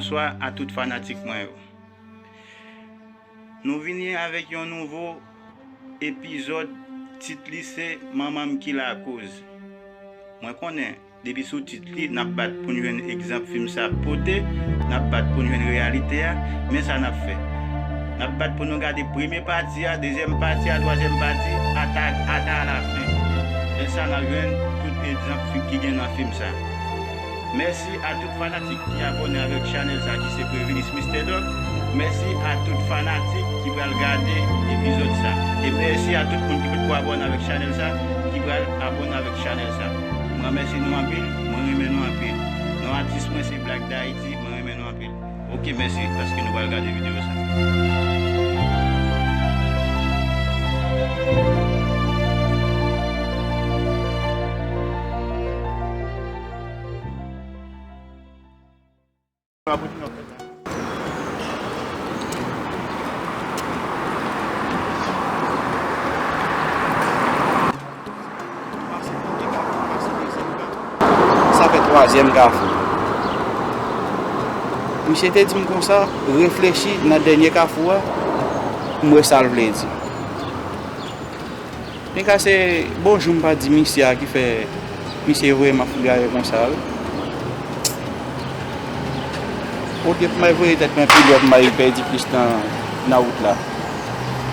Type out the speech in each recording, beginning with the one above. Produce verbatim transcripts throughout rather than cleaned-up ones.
Bonswa a tout fanatik mwen yo. Nou vini avèk yon nouvo epizòd, tit li se Manman m ki lakoz. Mwen konnen, depi sou tit li, n ap bat pou n jwenn egzanp fim sa ap pote, n ap bat pou n jwenn reyalite a, men sa n ap fè. N ap bat pou nou gade premye pati a, dezyèm pati a, twazyèm pati, ata, ata alafen. Men sa n ap jwenn tout egzanp fi-, ki gen nan fim sa. Mèsi a tout fanatik ki abòne avèk chanèl sa ki se Previnis Mister Doc. Mèsi a tout fanatik ki pral gade epizòd sa. E mèsi a tout moun ki potko abòne avèk chanèl sa, ki pral abòne avèk chanèl sa. Mwen remèsye nou anpil, mwen renmen nou anpil. Non atis mwen se Black D'Haïti, mwen renmen nou anpil. Ok, mèsi paske nou pral gade videyo sa. Sa fè twazyèm kafou. Misye te di m konsa, reflechi nan dènye kafou a, pou m wè sa l vle di. Nèg la se bonjou m pa di misye a ki fè misye voye m ap fougaye konsa wi. Olye pou m al voye tèt mwen pi lwen pou m al pèdi plis tan nan wout la.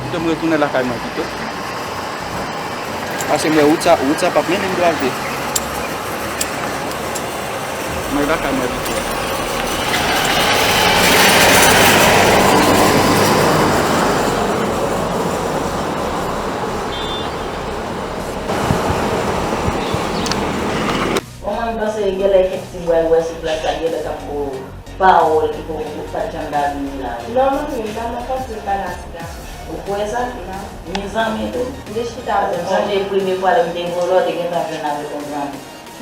Pito m retounen lakay mwen pito. Paske m wè wout sa, wout sa p ap mennen m travèse. Mwen lakay mwen pito. Bon, mwen, m panse genlè kèk ti bwa l wè sou plas la, genlè k ap bo pawòl ki poko pa t janm ta vini la. Non, manmi, m pa nan kont li pa nan ti gason. Ou kwè sa? Non. Ni zanmi tou? M te chita avè l. Sonje premye fwa lè m te volo, te gentan jwenn avèk yon zanmi.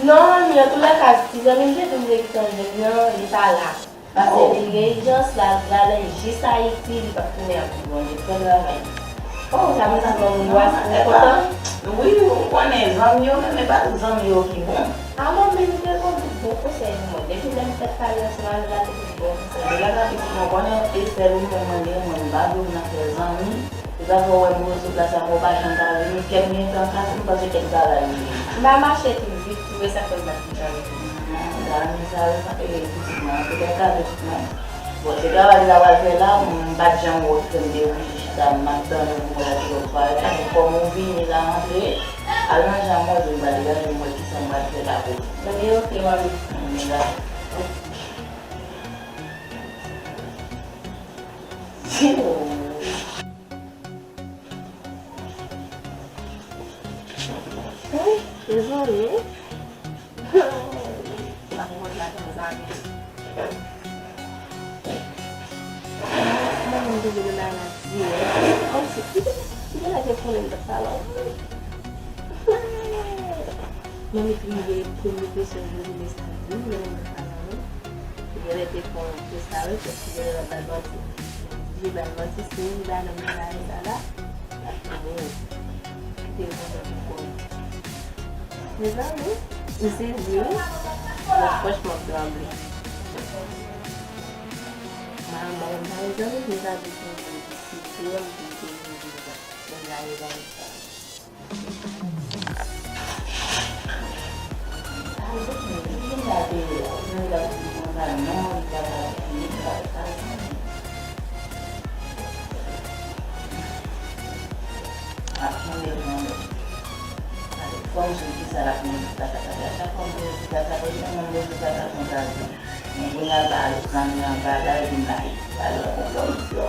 Non, manmi, antoulèka, ti zanmi m te di m te gentan jwenn nan, li pa la. Pase li gen ijans, l al travay jis Ayiti, li p ap tounen ankò. Bondye fè travay. Oh, sa vle di bon, ou kontan? Wi, ou konnen, zanmi yo menm, e pa tout zanmi yo ki bon. A, manmi, m te konn tout bon konsèy pou mwen. Depi lè m fèk pale ansanm avè l la, te tout bon konsèy. Depi lè m ap di mwen konnen, e sèl ou menm mwen gen, mwen m pa vle w nan fè zanmi. Se sa fè w wè m rete sou plas la, mwen pa janm ta vini, kè m gentan kase, m panse kèk bagay rive. M pa mache tou vit, tou e sa fè m pa t gentan vini. Non, zanmi sa yo, sa, e, pitit mwen, an tou ka, kado pitit mwen. Bon, se travay li ta pral fè la, m pa t janm wè ke m te oblije chita, m ap tann ou pou mwen la, se lòt pare, paske kòm ou vini la, antre, al manje a manje, m pa degaje m wè kisa m pral fè la pou ou. Ebyen, oke, manmi. Ann, men la. Wi, dezole. M pa konprann sa konsa menm. Mwen menm toujou gen bagay nan di, kòmsi, ki te, ki te la te konnen m t ap pale anpil. Manmi t rive premye kesyon m poze mesaj wi, lè m t ap pale anpil. Genlè te fè yon test avè l, paske genlè l ap bay manti. Li bay manti, si li bay nan mennaj sa la, l ap fini. Kite l konsa pou kò l. Mezanmi, m sezi wi. Mwen franchman m tranble. Mwen, mwen, mezanmi, m ta di pou mwen, si se yon moun ki te vin di sa, mwen ta revanj sa. Mwen kounye a ba zanmi an bagay, vin la, li pale yon konplo misye.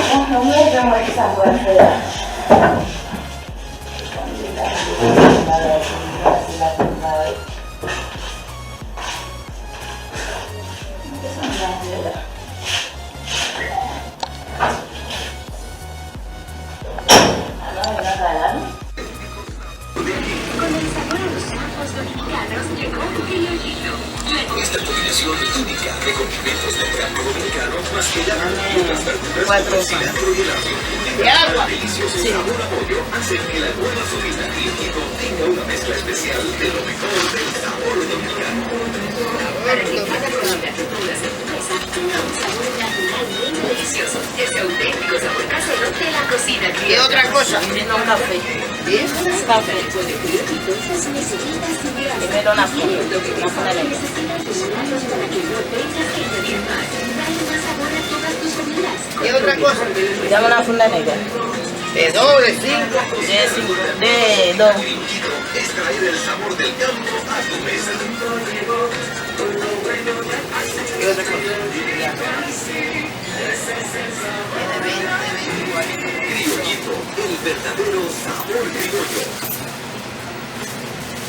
Bon, mwen jan mwen ki sa pou al fè la. Kòm se ta pou bagay pou li pase la pou bagay. Mwen te sanble antre la. Alò, e nan kay la, non? Con el sabor a los sapos dominicanos llegó el viejito. Esta combinación única de condimentos del campo dominicano más el aroma Cuatro pan. Ya la. Sí. Para que cada plato tenga un sabor natural y auténtico sabor casero de la cocina criollo. Y otra cosa. Dame un café. Café. Dame una funda. Una funda negra. ¿Qué otra cosa? Dame una funda negra. De dos, de cinco. De cinco. De dos. ¿Qué otra cosa? Ya. Criollito, el verdadero sabor criollo.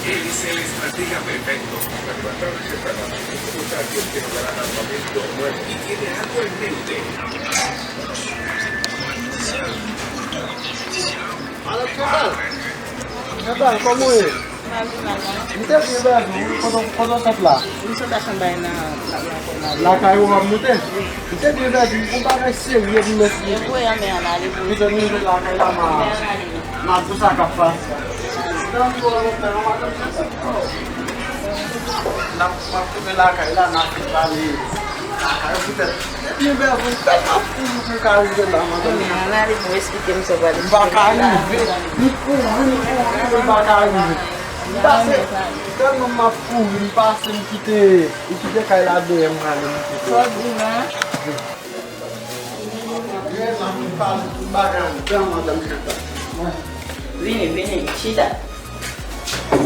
Él es el estratega perfecto. Para levantar ese salvaje, busca a alguien que nos dará armamento nuevo y tiene algo en mente. Madan Chantal, Chantal, kòman w ye? M te byen bèl wi, kote, kote w sot la? M sot ak yon bagay nan, nan, nan kòm la. Lakay ou ap moute? M te byen bèl wi, yon bagay serye m mèsi. Yo voye anmè an ale pou. M te rive lakay la, ma, ma di w sa k ap pase. Tankou w ap fè yon madanm Chantal. N ap, m ap tounen lakay la, n ap vin pale lakay ou poutèt. Depi m bezwen, tèlman fou m pou ka rive la, madanm. Ann ale pou w esplike m sa w pale. M pa ka rive. M kouri, m kouri, m pa ka rive. M pase, tèlman m ap kouri, m pase, m kite, m kite kay la dèyè, m prale, m kite. Fò di m, an. Rèd la, m pale tout bagay andan, madanm Chantal. Vini, vini, chita.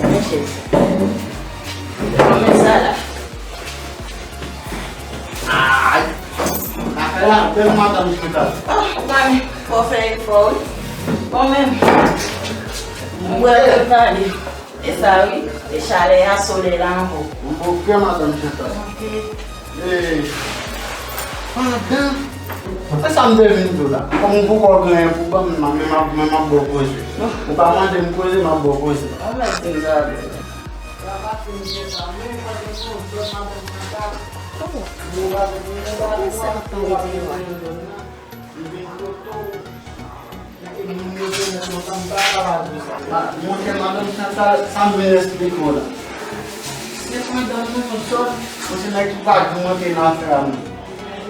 Men chèz. Kòman sa la? Ay! Lakay la bèl madanm Chantal. Ah, mami, fò fè efò wi. Bon, men, mwen prepare. E sa wi, e chalè a, solèy la ankò. M bon kè madanm Chantal. Ok. E, pandan, se sa m te vin di w la. Kòm ou poko gen anyen pou ban m nan, men m ap, men m ap ba w koze. Ou pa mande m koze, m ap ba w koze. An mèt di m sa avè w. Kòman? Kisa k tonbe deyò a? Monchè, madanm Chantal, sa m vin esplike w la. Se pandan nou sòt, mwen se nèg ki pa janm antre nan afè a non.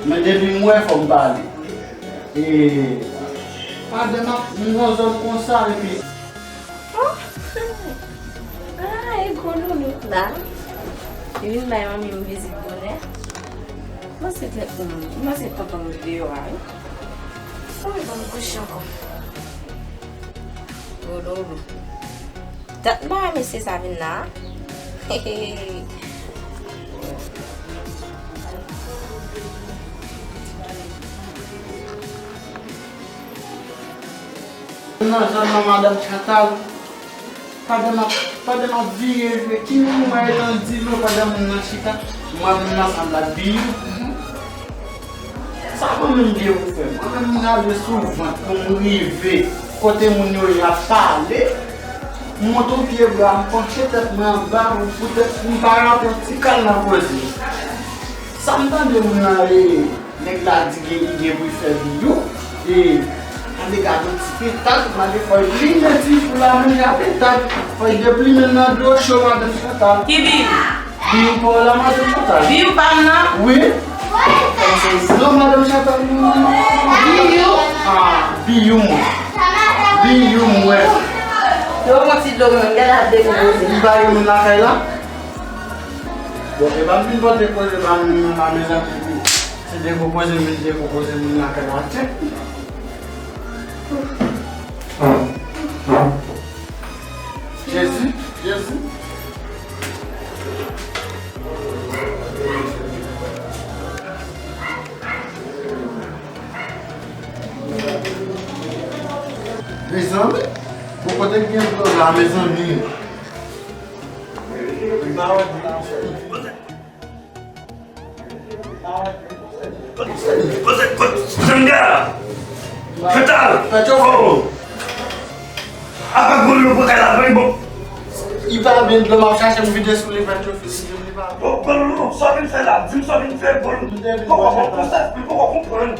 Men depi m wè, fò m pale. E, pandan m ap, m nan zòn konsa, epi. Oh! Ah, e gwo loulout la. Li vin bay manmi m vizit bonè. Mwen se tèt mwen, mwen se tonton m deyò a wi. Wi, ban m kouche ankò. Gwo loulout. Tant bagay mesye sa vin la. Nan zòn nan, madanm Chantal, pandan m ap, pandan m ap vire, vire, ki moun mwen etan dilo pandan moun nan chita, m wè moun nan sanble ak Biyou. Sa mwen menm gen pou fè? Mwen menm m rale sou vant pou m rive kote moun yo ye ap pale. M monte yon pye bwa, m panche tèt mwen anba pou poutèt pou m pa rate yon ti kal nan koze. Sa m tande moun nan, e, nèg la di gen, li gen pou l fè Biyou. E, tande gade yon ti petal, mande fò l plimen ti fou la menm jan petal. Fò l deplimen l nan dlo cho, madanm Chantal. Ki Biyou? Biyou pa w la, madanm Chantal? Biyou pa m nan? Wi. Non, madanm Chantal, non, non, non, non. Biyou? Ah, Biyou mwen. Biyou mwen. Yo, yon ti dlo mwen, gade ap dekonpoze. M pa gen moun lakay la. Bon, e pa m vin pote koze pa m nan la, mezanmi. Se dekonpoze m vin dekonpoze moun lakay la, tchè. Jezi, Jezi. Mezanmi, bon kote k gen dlo la, mezanmi. Kote, kote, Sandra! Chantal! Pètyo! Oh! Apa gwo loulout pou kay la, vre bon? Li pa byen, dlo m ap chache m vide sou li, Pètyo, fisi, li pa byen. Bon, gwo loulout, sa w vin fè la? Di m sa w vin fè, gwo loulout. Poko konprann, poko konprann.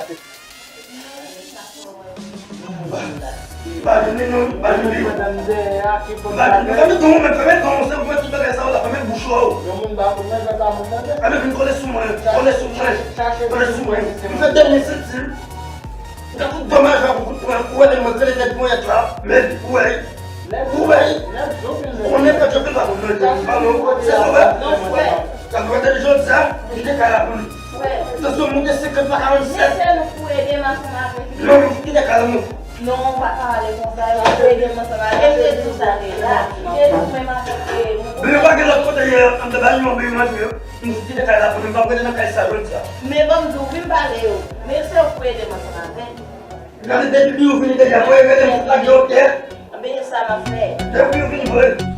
gate. Ba, ba, li, non, ba, li. Ba, li, fèmen don, men, fèmen don, se pou tout bagay sa, ou ta fèmen bouch ou. Yon moun ba moun nan, ba moun nan. Amen, vin kole sou mwen, kole sou mwen, kole sou mwen. M fè dènye senti. Ou ta fout domaj la pou kout pwen, ou wè lè m Yo rele nèg ponyèt la, men ou wè, ou wè, konnen fè Djofil pa konn manje, pa non, se sa w wè. Sa k wè tande jodi a, m te kay la pou li. Tansyon monte senkant pa karannsèt. Non, m kite kay la, non. Non, ou pa ka pale konsa, e m ap ede m ansanm avè l. E m te di w sa deja. M te di w menm avèk, e, mwen. Men yo pa gen lòt kote ye, an te ba yo yon bèy manje yo. M di kite kay la pou nou, m p ap rete nan kay sa jodi a. Men ban m di w, wi, m pale yo. Men se ou pou ede m ansanm avè l. Gade depi yo vini deja, voye rele m sot lage yo tè. Anben, e sa m ap fè. Depi yo vini voye.